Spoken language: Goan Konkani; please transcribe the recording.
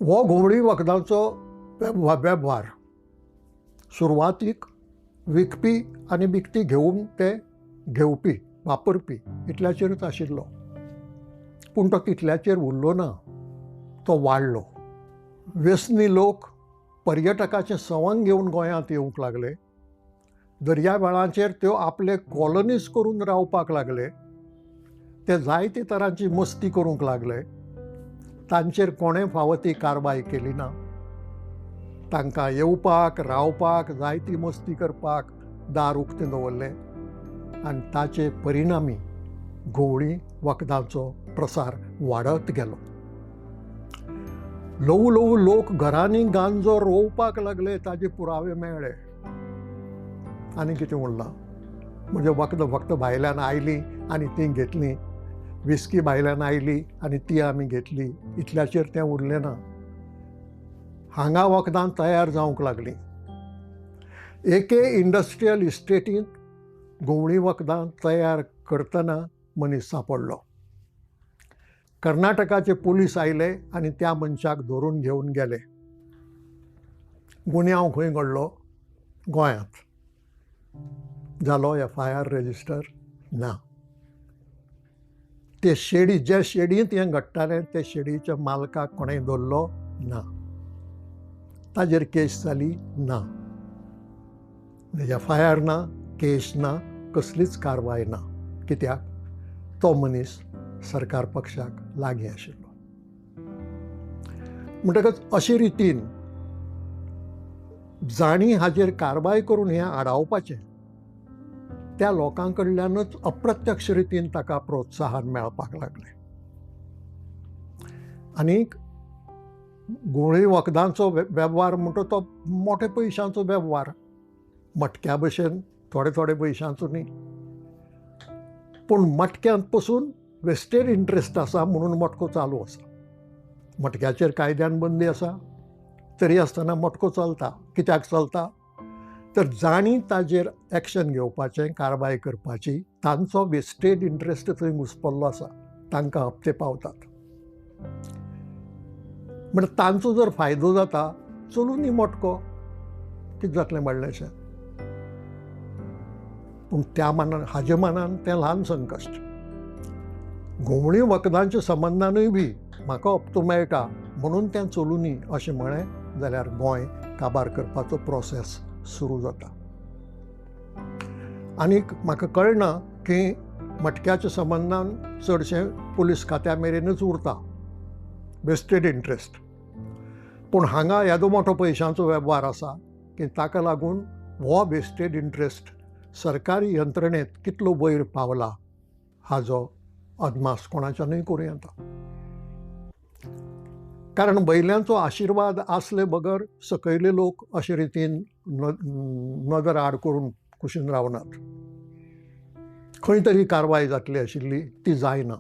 हो घुंवळी वखदांचो वेव्हार सुरवातीक विकपी आनी विकती घेवन ते घेवपी वापरपी इतल्याचेरच आशिल्लो, पूण तो तितल्याचेर उरलो ना, तो वाडलो. व्यसनी लोक पर्यटकाचें सवंग घेवन गोंयांत येवंक लागले. दर्यावेळांचेर त्यो आपले कॉलनीज करून रावपाक लागले. ते जायते तरांची मस्ती करूंक लागले. तांचेर कोणें फावो ती कारवाय केली ना. तांकां येवपाक, रावपाक, जायती मस्ती करपाक दार उक्तें दवरलें आनी ताचे परिणामी घुंवळी वखदांचो प्रसार वाडत गेलो. ल्हवू ल्हवू लोक घरांनी गांजो रोवपाक लागले, ताजे पुरावे मेळ्ळे. आनी कितें उरलां म्हणजे वखदां फक्त भायल्यान आयलीं आनी तीं घेतलीं, विस्की भायल्यान आयली आनी ती आमी घेतली, इतल्याचेर तें उरलें ना. हांगा वखदां तयार जावंक लागलीं. एके इंडस्ट्रियल इस्टेटींत घुंवळी वखदां तयार करतना मनीस सांपडलो. कर्नाटकाचे पुलीस आयले आनी त्या मनशाक धरून घेवन गेले. गुन्यांव खंय घडलो? गोंयांत. जालो एफआयआर रजिस्टर ना. ते शेडी, जे शेडींत हें घडटालें ते शेडीच्या मालकाक कोणें धरलो ना, ताजेर केस जाली ना, एफआयआर ना, केस ना, कसलीच कारवाय ना. कित्याक? तो मनीस सरकार पक्षाक लागीं आशिल्लो. म्हणटकच अशे रितीन जांणी हाजेर कारवाय करून हें आडावपाचें त्या लोकां कडल्यानच अप्रत्यक्ष रितीन ताका प्रोत्साहन मेळपाक लागलें. आनीक घुंवळी वखदांचो वेव्हार म्हणटा तो मोठे पयशांचो वेव्हार, मटक्या भशेन थोडे थोडे पयशांचो न्ही, पूण मटक्यांत पसून वेस्टेड इंट्रस्ट आसा म्हणून मटको चालू आसा. मटक्याचेर कायद्यान बंदी आसा तरी आसतना मटको चलता. कित्याक चलता? तर जांणी ताजेर एक्शन घेवपाचें, कारवाय करपाची, तांचो वेस्टेड इंट्रस्ट थंय घुसपल्लो आसा, तांकां हप्ते पावतात. म्हणटा तांचो जर फायदो जाता, चलूं न्ही मटको, कितें जातलें व्हडलेंशें? पूण त्या मानान, हाजे मानान तें ल्हान संकश्ट. घुंवळी वखदांच्या संबंदानूय बी म्हाका हप्तो मेळटा म्हणून तें चलूं न्ही अशें म्हळें जाल्यार गोंय काबार करपाचो प्रोसेस सुरू जाता. आनीक म्हाका कळना की मटक्याच्या संबंदान चडशें पुलीस खात्या मेरेनच उरता, वेस्टेड इंट्रस्ट. पूण हांगा येदो मोठो पयशांचो वेव्हार आसा की ताका लागून हो वेस्टेड इंट्रस्ट सरकारी यंत्रणेंत कितलो वयर पावला हाजो अदमास कोणाच्यानूय करूं येता. कारण वयल्यांचो आशिर्वाद आसले बगर सकयले लोक अशे रितीन नदर आड करून कुशीन रावनात. खंय तरी कारवाय जातली आशिल्ली, ती जायना.